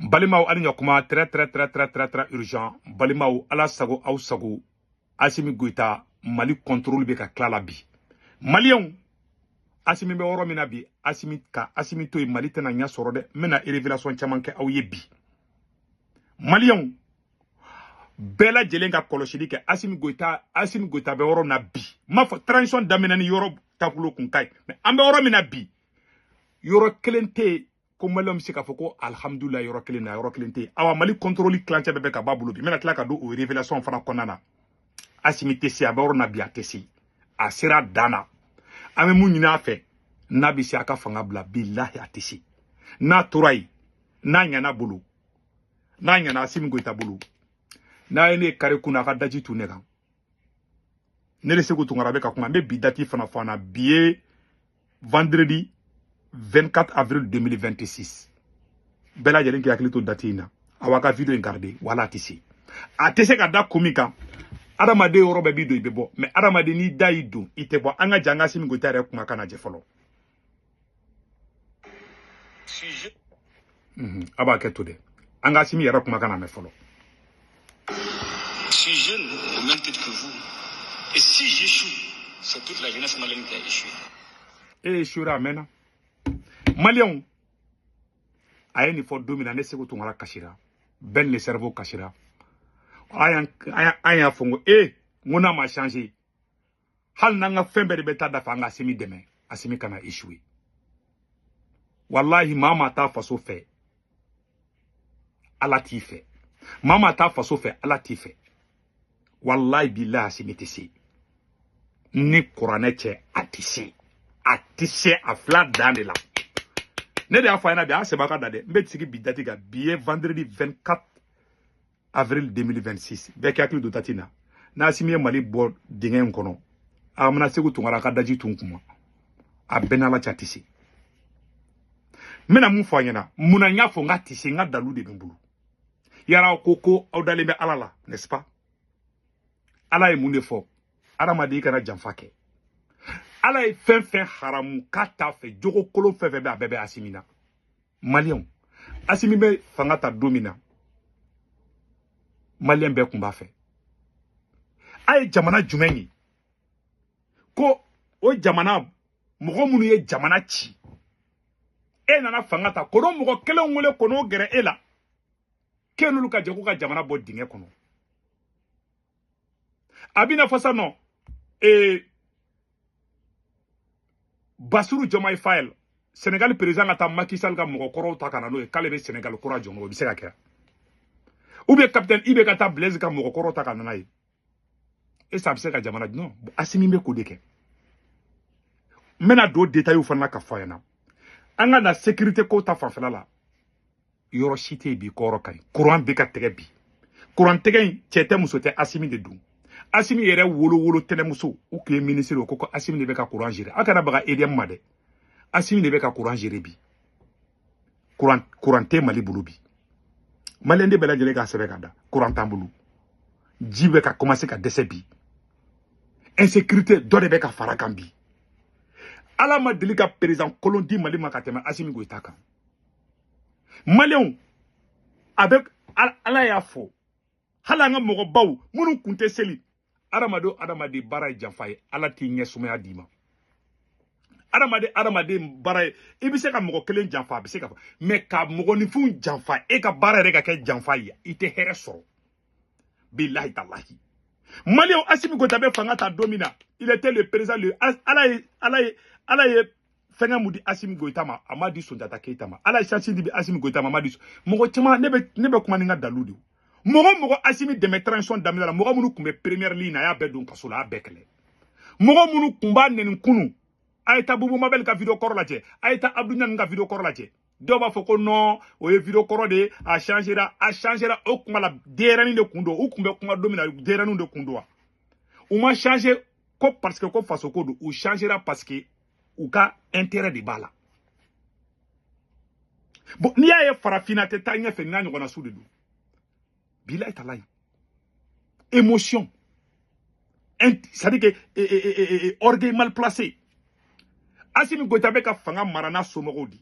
Balimaw, ani ɲɔkuma, très très très très très très urgent. Balimaw, Ala sago aw sago, Assimi Goïta, Mali contrôle bɛ ka tila la bi. Maliyɛnw, Assimi bɛ yɔrɔ min na bi, Assimi ka Assimi to yen, Mali tɛna ɲɛ sɔrɔ dɛ. N bɛna révélation caman kɛ aw ye bi. Maliyɛnw bɛɛ lajɛlen ka kɔlɔsili kɛ Assimi Goïta. Assimi Goïta bɛ yɔrɔ min na bi, n m'a fɔ transition daminɛ ni yɔrɔ taabolo kun ka ɲi, mais an bɛ yɔrɔ min na bi, yɔrɔ kelen tɛ yen ko maliyɛnw bɛ se k'a fɔ ko alihamudulila. Yɔrɔ kelen na, yɔrɔ kelen tɛ yen. Awa, Mali contrôle tilancɛ bɛɛ bɛ ka b'a bolo bi. N bɛna tila ka don o révélation fana kɔnɔna na. Assimi tɛ se, a bɛ yɔrɔ min na bi, a tɛ se, a sera dan na. An bɛ mun ɲini a fɛ? N'a bɛ se, a ka fanga bila. Bilahi, a tɛ se. N'a tora yen, n'a ɲɛna bolo, n'a ɲɛna Assimi Goïta bolo, n'a ye ne kari kun, a ka daji tu ne kan. Ne de Sékou Tounkara bɛ ka kuma. N bɛ bi date fana fɔ an na. Bi ye vendredi 24 avril 2026. Bɛɛ lajɛlen k'i hakili to date in na. Awa, ka vidéo in garder. Wala a tɛ se, a tɛ se ka da kun min kan. Adamaden, yɔrɔ bɛɛ b'i don, i bɛ bɔ, mais adamaden, n'i da y'i don, i tɛ bɔ. An ka jan, an ka Assimi Goïta yɛrɛ kumakan lajɛ fɔlɔ. Suis jeune. A b'a kɛ to dɛ, an ka Assimi yɛrɛ kumakan na mɛn fɔlɔ. Je suis jeune au même titre que vous. Et si j'échoue, c'est toute la jeunesse malienne qui a échoué. E échoué a mɛnna. Maliyɛnw, a ye nin fɔ don min na, ne Sékou Tounkara kasira, Ben le cerveau kasira. An y'a fɔ n ko e, n ko n'a ma changer, hali n'an ka fɛn bɛɛ de bɛ taa dafa, an ka Assimi dɛmɛ, Assimi kana échouer. Walahi, maa maa t'a faso fɛ, Ala t'i fɛ. Maa maa t'a faso fɛ, Ala t'i fɛ. Walahi bilahi, Assimi tɛ se. Ni kuranɛ cɛ, a tɛ se, a tɛ se, a fila dan de la. Ne de y'a fɔ a ɲɛna bi, a sɛbɛn ka da dɛ. N bɛ sigi bi date kan. Bi ye vendredi 24 avril 2026. Bɛɛ k'i hakili don date in na. N'Assimi ye Mali bɔ dingɛ in kɔnɔ, a mana Sékou Tounkara ka daji tun kuma, a bɛɛ n'Ala cɛ, a tɛ se. N bɛna mun fɔ a ɲɛna? Munna n y'a fɔ n k'a tɛ se? N ka dalu de bɛ n bolo. Yala aw ko aw dalen bɛ Ala la, n'est-ce pas? Ala ye mun de fɔ? Adamaden, i kana janfa kɛ. Ala ye fɛn fɛn haramu k'a t'a fɛ, jogo kolon fɛn fɛn bɛ, a bɛɛ bɛ Assimi na. Maliyɛnw, Assimi bɛ fanga ta don min na, maliyɛn bɛɛ kun b'a fɛ. A ye jamana jumɛn ye ko o jamana mɔgɔ minnu ye jamana ci, e nana fanga ta k'o mɔgɔ kelen wele k'o gɛrɛ e la, k'e n'olu ka jɛ k'u ka jamana bɔ dingɛ kɔnɔ? A bɛna fɔ sisan nɔ, Bassirou Diomaye Faye, Sénégal président, ka taa Macky Sall ka mɔgɔkɔrɔw ta ka na n'o ye k'ale bɛ Sénégal kura jɔ, o bɛ se ka kɛ? Ou bien capitaine IB ka taa Blaise ka mɔgɔkɔrɔw ta ka na n'a ye, et ça bɛ se ka jamana? Non, Assimi bɛ k'o de kɛ. N bɛna don détails fana na ka fɔ a ɲɛna. An ka na sécurité ko ta fanfɛla la, yɔrɔ si tɛ yen bi kɔrɔ ka ɲi. Courant bɛ ka tigɛ bi. Courant tigɛ in, cɛ tɛ, muso tɛ, Assimi de don. Assimi yɛrɛ wolo wolo tɛnɛmuso, u tun ye ministre o ko Assimi de bɛ ka courant gérer. Aw kana baga EDM ma dɛ, Assimi de bɛ ka courant gérer bi. Courant tɛ Mali bolo bi. Maliyɛn de bɛɛ lajɛlen k'a sɛbɛn ka da, courant t'an bolo. Ji bɛ ka commencer ka dɛsɛ bi. Insécurité dɔ de bɛ ka fara kan bi. Ala ma deli ka président kolon di Mali ma ka tɛmɛ Assimi Goïta kan. Maliyɛnw, a bɛ Ala y'a fɔ, hali an ka mɔgɔbaw minnu kun tɛ seli. Adamaden, adamaden baara ye janfa ye, Ala t'i ɲɛ sumaya d'i ma. Adamaden, adamaden baara ye, i bɛ se ka mɔgɔ kelen janfa, a bɛ se ka fɔ, mais ka mɔgɔninfinw janfa, e ka baara yɛrɛ ka kɛ janfa ye, i tɛ hɛrɛ sɔrɔ. Bilahi talahi. Maliyɛnw, Assimi Goïta bɛ fanga ta don min na, il était le président. Le Ala ye fɛngɛ mun di Assimi Goïta ma, a ma di Sunjata Keyita ma. Ala ye chance di Assimi Goïta ma, a ma di mɔgɔ caman. Ne bɛ kuma ni n ka dalu de ye. Mɔgɔ mɔgɔ Assimi dɛmɛ transition daminɛ la, mɔgɔ minnu tun bɛ première ligne na, a y'a bɛɛ don kaso la, a y'a bɛɛ kɛlɛ. Mɔgɔ minnu tun b'a nɛni kunun, a ye taa Boubou Mabel ka vidéo kɔrɔ lajɛ, a ye taa Abdou Niane ka vidéo kɔrɔ lajɛ. Dɔw b'a fɔ ko non, o ye vidéo kɔrɔ de ye, a changera, a changera. O kuma la, denyɛrɛnin de kun don. U kun bɛ kuma don min na, denyɛrɛninw de kun don wa? U ma changer ko parce que ko faso ko don. U changera parce que u ka intérêt de b'a la. Bon, n'i y'a ye farafinna tɛ taa ɲɛfɛ, n'a ɲɔgɔnna su de don. Bilayi talayi, émotion, c'est à dire que orgueil mal placé. Assimi Goïta bɛ ka fanga mara n'a somɔgɔw di.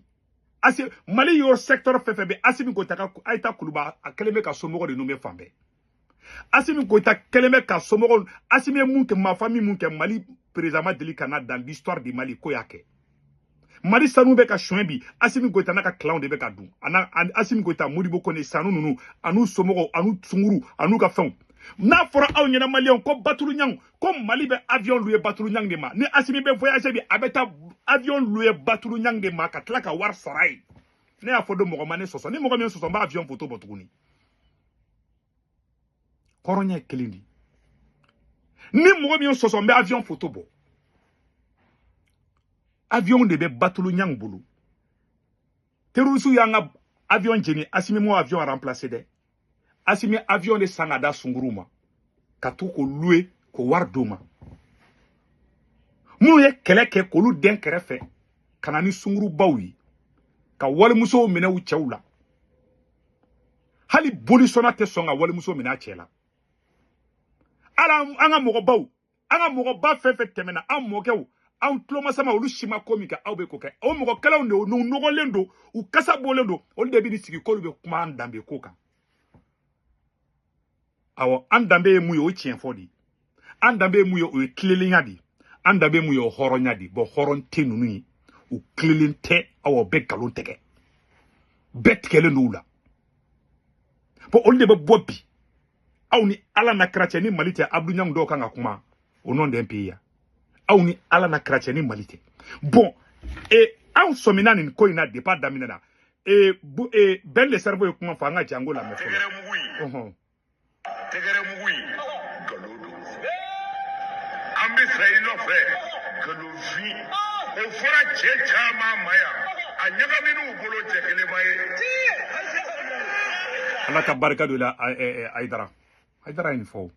Asi Mali yɔrɔ secteur fɛn fɛn bɛ, Asimi Goïta ka Ayita Kuluba a kɛlen bɛ ka somɔgɔw de nommé fan bɛɛ. Asimi Goïta kɛlen bɛ ka somɔgɔw. Asimi ye mun kɛ? Ma famille mun kɛ? Mali président ma deli ka na dans l'histoire du Mali ko y'a kɛ. Mali sanu bɛ ka suɲɛ bi, Asimi Goïta n'a ka clan de bɛ ka dun. A Asimi Goïta, Modibo Kone, sanu ninnu an'u somɔgɔw an'u sunguru an'u ka fɛnw. N'a fɔra aw ɲɛna maliyɛnw ko Batulu Ɲang, ko Mali bɛ avion louer Batulu Ɲang de ma. Ni Asimi bɛ voyager bi, a bɛ taa avion louer Batulu Ɲang de ma ka tila ka wari sara yen. Ne y'a fɔ don, mɔgɔ ma ne sɔsɔ. Ni mɔgɔ min sɔsɔ, n b'a avion photo bɔ tuguni. Hɔrɔnya ye kelen de. Ni mɔgɔ min sɔsɔ, n bɛ avion photo bɔ. Avion de bɛ Batulu Ɲang bolo. Terroriste y'an ka avion jeni, Asimi m'o avion remplacer dɛ. Asimi avion de san ka da sunkuruw ma ka to k'o louer, k'o wari d'u ma. Minnu ye kɛlɛ kɛ, k'olu den kɛrɛfɛ ka na ni sunkurubaw ye ka walimusow minɛ u cɛw la. Hali bolisɔnna tɛ sɔn ka walimuso minɛ a cɛ la. Ala, an ka mɔgɔbaw, an ka mɔgɔba fɛn fɛn tɛmɛna, an mɔkɛw, anw tulomasama, olu si ma ko min kɛ, aw bɛ k'o kɛ. O mɔgɔ kɛlɛw de, n'u nɔgɔlen don, u kasa bɔlen don, olu de bɛ sigi k'olu bɛ kuma an danbe ko kan. Awɔ, an danbe ye mun ye? O ye tiɲɛ fɔ de ye. An danbe ye mun ye? O ye tilelenya de ye. An danbe ye mun ye? O ye hɔrɔnya de ye. Bɔn, hɔrɔn tɛ ninnu ye, u tilelen tɛ. Awɔ, bɛɛ nkalon tigɛ, bɛɛ tigɛlen don u la. Bɔn, olu de bɛ bɔ bi. Aw ni Ala na kira cɛ, ni Mali tɛ, Abdou Niang dɔw kan ka kuma au nom d'un pays. Aw ni Ala na kira cɛ, ni Mali tɛ. Bon, e anw sɔmina nin ko in na depuis a daminɛ na. E bu e Ben le cerveau ye kuma fɔ, an ka jango lamɛn fɔlɔ. Tɛgɛrɛ mugu in. Tɛgɛrɛ mugu in, nkalon don. An bɛ sa i nɔfɛ, nkalonfin. O fɔra cɛ caman ma yan, a ɲagaminen bolo, cɛ kelen ma ye. Ala ka barika don la. Ayidara, Ayidara ye nin fɔ.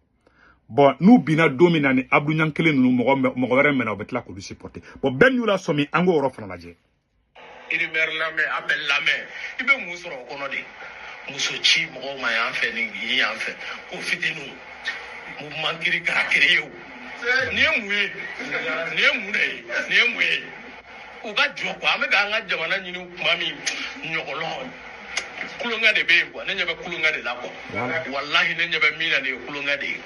Bon, n'u binna don min na, ni Abdou Niang kelen ninnu, mɔgɔ mɔgɔ wɛrɛ mɛna, u bɛ tila k'olu supporter. Bon, bɛɛ y'u la sɔmi, an k'o yɔrɔ fana lajɛ. Rumeur lamɛn, a bɛ lamɛn, i bɛ mun sɔrɔ o kɔnɔ de? Muso ci mɔgɔw ma yan fɛ, ni nin yan fɛ, ko fitininw, mouvement kiri k'a créé o. Nin ye mun ye? Nin ye mun de ye? Nin ye mun ye? U ka jɔ quoi. An bɛ k'an ka jamana ɲini kuma min ɲɔgɔlɔn, kulonkɛ de bɛ yen quoi. Ne ɲɛ bɛ kulonkɛ de la quoi. Walahi, ne ɲɛ bɛ min na, nin ye kulonkɛ de ye.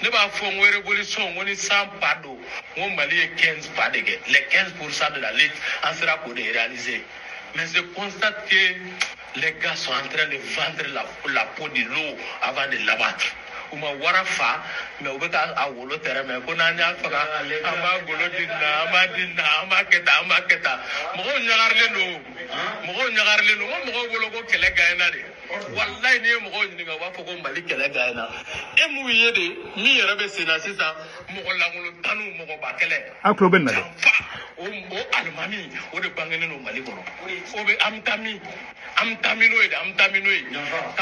Ne b'a fɔ n ko révolution, n ko ni 100 pas don, n ko Mali ye 15 pas de kɛ. Les 15% de la lutte, an sera k'o de réaliser. Mais je constate que les gars sont en train de vendre la peau de l'eau avant de l'abattre. U ma wara fa, mais u bɛ ka a wolo tɛrɛ mɛ ko n'an y'a faga, an b'a golo di na, an b'a di na, an b'a kɛ tan, an b'a kɛ tan. Mɔgɔw ɲagarilen don, mɔgɔw ɲagarilen don. N ko mɔgɔw bolo ko kɛlɛ gagnera de. Walayi, n'i ye mɔgɔw ɲininka, u b'a fɔ ko Mali kɛlɛ gagnera. E m'u ye de, min yɛrɛ bɛ sen na sisan, mɔgɔ lankolon tanu, mɔgɔba kɛlɛ. Aw tulo bɛ nin na dɛ. Janfa o alimami o de bangenen don Mali kɔnɔ. O bɛ an bɛ taa min, an bɛ taa min n'o ye dɛ, an bɛ taa min n'o ye.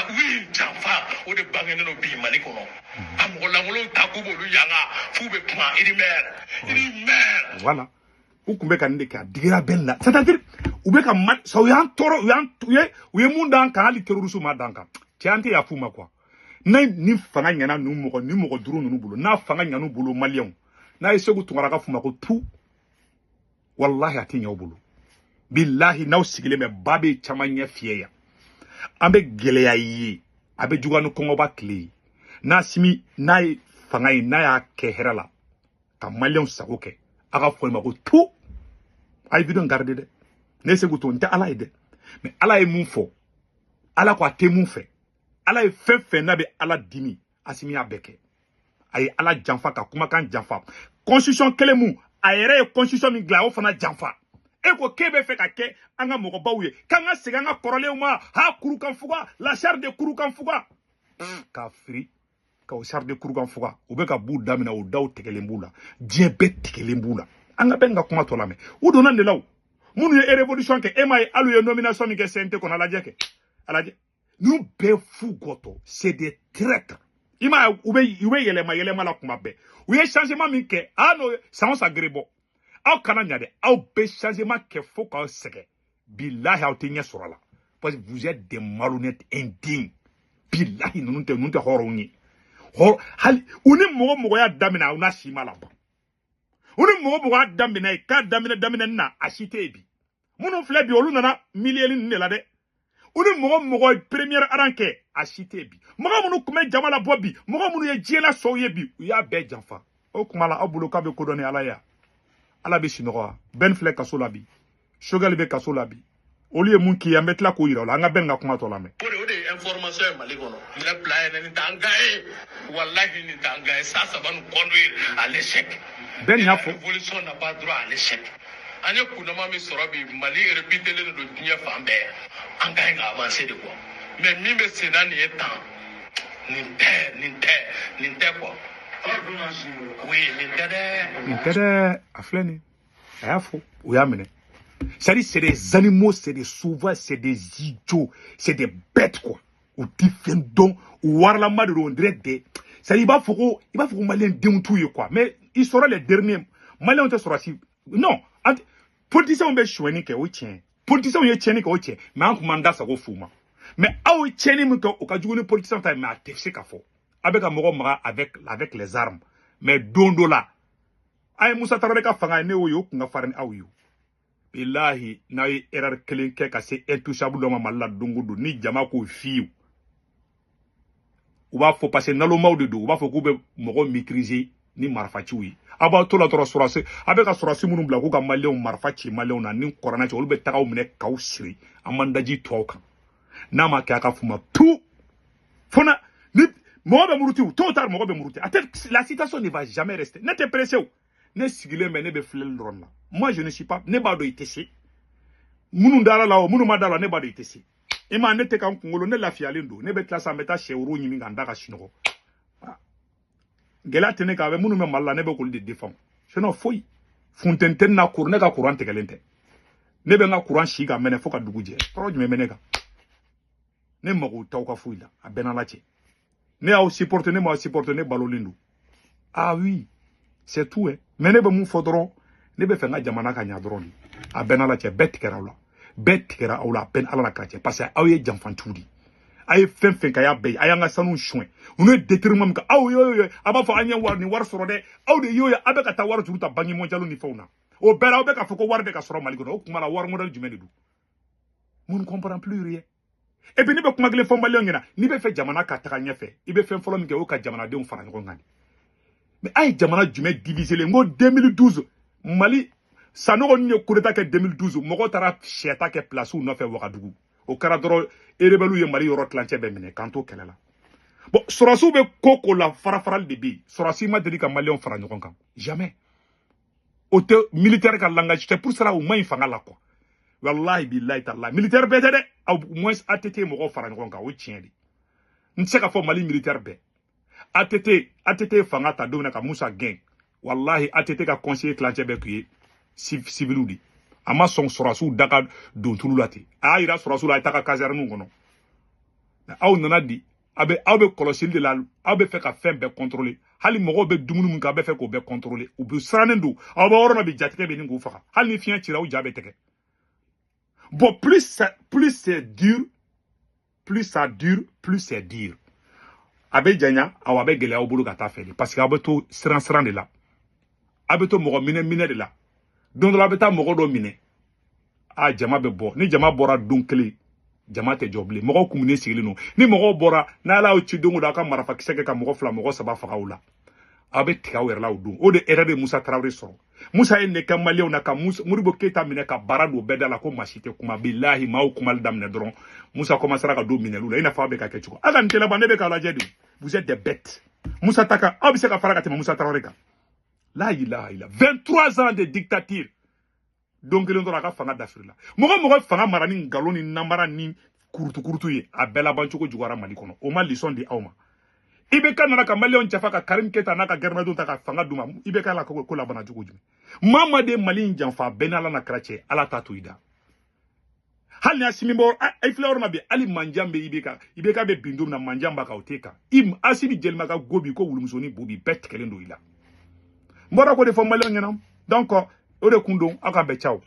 Oui, janfa o de bangenen don bi Mali kɔnɔ. A mɔgɔ lankolonw ta k'u b'olu yanga f'u bɛ kuma rumeur, rumeur. Voilà, u tun bɛ ka nin de kɛ, a digira bɛɛ la. C'est à dire u bɛ ka ma sa, u y'an tɔɔrɔ, u y'an u ye mun d'an kan, hali terroriste ma d'an kan. Cɛ, an tɛ yafu ma quoi. N'a ni fanga ɲɛna ninnu mɔgɔ ni mɔgɔ duuru ninnu bolo, n'a fanga ɲɛna u bolo, maliyɛnw, n'a ye Segu Tunkara ka f'u ma ko tu, walahi a tɛ ɲɛ u bolo. Bilahi, n'aw sigilen bɛ ba bɛ caman ɲɛ fiyɛ yan, an bɛ gɛlɛya ye, a bɛ juguya ni kɔngɔba tile ye. N'a simi n'a ye fanga ye, n'a y'a kɛ hɛrɛ la ka maliyɛnw sago kɛ, a ka fɔ ma ko tu. A ye vidéo in garder dɛ. Ne Segu to n tɛ Ala ye dɛ, mais Ala ye mun fɔ? Ala ko a tɛ mun fɛ? Ala ye fɛn fɛn n'a bɛ Ala dimi, Asimi y'a bɛɛ kɛ. A ye Ala janfa ka kumakan janfa. Constitution kelen mun a yɛrɛ ye constitution min dilan, a y'o fana janfa. E ko k'e bɛ fɛ ka kɛ an ka mɔgɔbaw ye, k'an ka segin an ka kɔrɔlenw ma. Ha, kurukanfuga, la charte de kurukanfuga, k'a firi ka o charte de kurukanfuga. U bɛ ka b'u daminɛ, o daw tigɛlen b'u la, diɲɛ bɛɛ tigɛlen b'u la. An ka bɛn ka kuma tɔ lamɛn. U donna nin de la o. Minnu ye révolution kɛ, e m'a ye hali u ye nomination min kɛ CNT kɔnɔ, a lajɛ kɛ, a lajɛ, ninnu bɛɛ fu gɔtɔ. C'est des traîtres. I m'a ye, u bɛ yɛlɛma yɛlɛma la kuma bɛɛ. U ye changement min kɛ, ah n'o san o san gere bɔ. Aw kana ɲa dɛ, aw bɛ changement kɛ fo k'aw sɛgɛn. Bilahi, aw tɛ ɲɛ sɔrɔ a la parce que vous êtes des malhonnêtes indignes. Bilahi, ninnu tɛ hɔrɔnw ye. Hali u ni mɔgɔ mɔgɔ y'a daminɛ, aw n'a si ma laban. U ni mɔgɔ mɔgɔ y'a daminɛ ye k'a daminɛ daminɛ na, a si tɛ yen bi. Minnu filɛ bi, olu nana miliyɔn ninnu de la dɛ. U ni mɔgɔ mɔgɔ ye première rang kɛ, a si tɛ bi. Mɔgɔ minnu tun bɛ jama la bɔ bi, mɔgɔ minnu ye diɲɛ lasɔw ye bi, u y'a bɛɛ janfa. O kuma la, aw bolo k'a bɛ kodɔn ni Ala ye. Ala bɛ sunɔgɔ wa? Ben filɛ kaso la bi, Choguel bɛ kaso la bi. Olu ye mun k'i ye, an bɛ tila k'o yira u la. An ka Ben ka kuma tɔ lamɛn. O de ye information ye Mali kɔnɔ. Ne bila yɛrɛ, nin t'an ka ye, walahi nin t'an ka ye. Ça, ça va nous conduire à l'échec. Ben y'a fɔ. La révolution n'a pas droit à l'échec. An ye kunnama min sɔrɔ bi, Mali répételen de don diɲɛ fan bɛɛ. An ka ɲi ka avancer de quoi. Mais min bɛ sen na nin ye tan, nin tɛ, nin tɛ, nin tɛ quoi. Oui, nin tɛ dɛ. Nin tɛ dɛ, a filɛ nin, a y'a fɔ, u y'a minɛ. C'est-à-dire, c'est des animaux, c'est des sauvages, c'est des idiots, c'est des bêtes quoi. U ti fɛn dɔn, u waralama de don, on dirait des, c'est-à-dire, i b'a fɔ ko maliyɛn denw t'u ye quoi. Mais ils seront les derniers. Maliyɛnw tɛ sɔrɔsi non, politiciens bɛ sonyɛni kɛ, o ye tiɲɛ ye. Politiciens ye tiɲɛni kɛ, o ye tiɲɛ, mais an kun m'an da sago f'u ma. Mais aw ye tiɲɛni min kɛ, o ka jugu ni politiciens ta ye, mais a tɛ se ka fɔ. A bɛ ka mɔgɔ maga avec les armes, mais don dɔ la, a ye Musa Tarawele ka fanga ye, ne y'o ye, o kun ka farin ni aw ye. Bilahi, n'aw ye erreur kelen kɛ ka se intouchable dɔ ma Mali la don o don, ni jama k'o fiyewu, u b'a fɔ parce que nalomaw de don, u b'a fɔ k'u bɛ mɔgɔ maîtriser ni marifaciw ye. Aw b'aw to la dɔrɔn, sɔrɔsi a bɛ ka sɔrɔsi minnu bila k'u ka maliyɛnw marifa ci maliyɛnw na ni kɔrɔnɛ cɛ, olu bɛ taga aw minɛ k'aw siri an man daji to aw kan. N'a ma kɛ, a ka f'u ma tu fo na ni mɔgɔ bɛ muruti, tôt ou tard mɔgɔ bɛ muruti. A tɛ, la situation ne va jamais rester. Ne tɛ pressé o, ne sigilen bɛ, ne bɛ filɛli dɔrɔn na. Moi, je ne suis pas, ne b'a dɔn i tɛ se. Minnu dara la o, minnu ma da la, ne b'a dɔn i tɛ se. I ma, ne tɛ ka n kunkolo, ne lafiyalen don. Ne bɛ tila sisan, n bɛ taa sɛworo ɲimi ka n da ka sunɔgɔ. Gɛlɛya tɛ ne kan. A bɛ minnu bɛ Mali la, ne bɛ k'olu de défend. Sinon foyi funteni tɛ ne na, ne ka courant tigɛlen tɛ. Ne bɛ n ka courant si ka mɛnɛ fo ka dugu jɛ. Tɔɔrɔ jumɛn bɛ ne kan? Ne mago t'aw ka foyi la, a bɛɛ n'Ala cɛ. Ne y'aw supporter, ne m'aw supporter, ne balolen don. Ah oui, c'est tout hein. Mais ne bɛ mun fɔ dɔrɔn, ne bɛ fɛ n ka jamana ka ɲa dɔrɔn de. A bɛɛ n'Ala cɛ, bɛɛ tigɛra aw la, bɛɛ tigɛra aw la, a bɛɛ ni Ala la ka cɛ, parce que aw ye janfantiw de ye. A ye fɛn fɛn kɛ, a y'a bɛɛ ye. A y'an ka sanu suɲɛ, u ye détournement min kɛ, aw y'o ye, a b'a fɔ an ye wari ni wari sɔrɔ dɛ. Aw de y'o ye, a bɛ ka taa wari juru ta Banque mondiale ni fɛnw na. O bɛɛ la, aw bɛ k'a fɔ ko wari bɛ ka sɔrɔ Mali kɔnɔ. O kuma la, wari modèle jumɛn de don? On ne comprend plus rien. Et puis ne bɛ kuma kelen fɔ maliyɛnw ɲɛna: n'i bɛ fɛ jamana ka taga ɲɛfɛ, i bɛ fɛn fɔlɔ min kɛ, o ka jamanadenw fara ɲɔgɔn kan de. Mais a ye jamana jumɛn diviser len? N ko 2012 Mali, Sanogo ninnu ye coup d'état kɛ 2012, mɔgɔw taara sɛta kɛ place nɔfɛ Wagadugu. O kɛra dɔrɔn, rebelle ye Mali yɔrɔ tilancɛ bɛɛ minɛ k'an to kɛlɛ la. Bon, sɔrɔsiw bɛ ko ko la, fara farali de bɛ yen. Sɔrɔsi ma deli ka maliyɛnw fara ɲɔgɔn kan, jamais. O tɛ militaire ka langage. C'est pour cela u ma ɲi fanga la quoi. Wallahi billahi taala, militaire bɛɛ tɛ dɛ, au moins ATT mɔgɔw fara ɲɔgɔn kan, o ye tiɲɛ de. N tɛ se k'a fɔ Mali militaire bɛɛ. ATT fanga ta don min na ka Musa gɛn, wallahi ATT ka conseiller tilancɛ bɛɛ tun ye civiliw de. A ma sɔn sɔrɔsiw da ka don tulu la ten. A y'a yira sɔrɔsiw la, a ye taga caserne kɔnɔ. Aw nana di, a bɛ aw bɛ kɔlɔsili de la, aw bɛ fɛ ka fɛn bɛɛ contrôler. Hali mɔgɔw bɛ dumuni min kɛ, aw bɛ fɛ k'o bɛɛ contrôler. U bɛ sirannen don, aw bɛ yɔrɔ min bi, jatigɛ bɛ nin k'u faga. Hali ni fiɲɛ cira, aw ja bɛ tigɛ. Bon, plus c'est dur, plus ça dure, plus c'est dur. A bɛ janya, aw a bɛ gɛlɛya aw bolo ka taa fɛ de, parce que aw bɛ to siran siran de la, aw bɛ to mɔgɔ minɛ minɛ de la. Don dɔ la, aw bɛ taa mɔgɔ dɔ minɛ, a jama bɛ bɔ. Ni jama bɔra don kelen, jama tɛ jɔ bilen. Mɔgɔw kumuni sigilen don. Ni mɔgɔw bɔra, n'Ala y'aw ci don o don, aw ka marifakisɛ kɛ ka mɔgɔ fila, mɔgɔ saba faga o la, aw bɛ tigɛ aw yɛrɛ la o don. O de erreur de Musa Tarawele sɔrɔ. Musa ye nin kɛ maliyɛnw na, ka Modibo Keyita minɛ ka baara don bɛɛ da la ko maa si tɛ kuma. Bilahi, maaw kumali daminɛ dɔrɔn, Musa commencera ka don minɛliw la, i n'a fɔ aw bɛ ka kɛ cogo. Aw ka nin tɛ laban, ne bɛ k'a lajɛ de. Vous êtes des bêtes. Musa ta kan, aw bɛ se ka fara ka tɛmɛ Musa Tarawele kan? La ilaha illa. 23 ans de dictature, don kelen dɔrɔn a ka fanga dafiri la. Mɔgɔ mɔgɔ fanga mara ni nkalon ni namara ni kurutu-kurutu ye, a bɛɛ laban cogo juguyara Mali kɔnɔ. O ma leçon di aw ma. IBK nana ka maliyɛnw jafa ka Karim Keyita n'a ka gɛrɛmɛdenw ta ka fanga d'u ma. IBK la ko labanna cogo jumɛn? Maa ma de Mali in janfa, bɛɛ n'Ala na kɛra cɛ, Ala t'a to i da. Hali ni Asimi bɔ, i filɛ yɔrɔ min na bi, hali manjan bɛ IBK, IBK bɛ bin don min na, manjan b'a kan, o t'e kan. I Asimi Jelima ka go bi ko wulumusonin bo bi, bɛɛ tigɛlen don i la. N bɔra k'o de fɔ maliyɛnw ɲɛna. Donc o de kun don, aw ka bɛn, caw.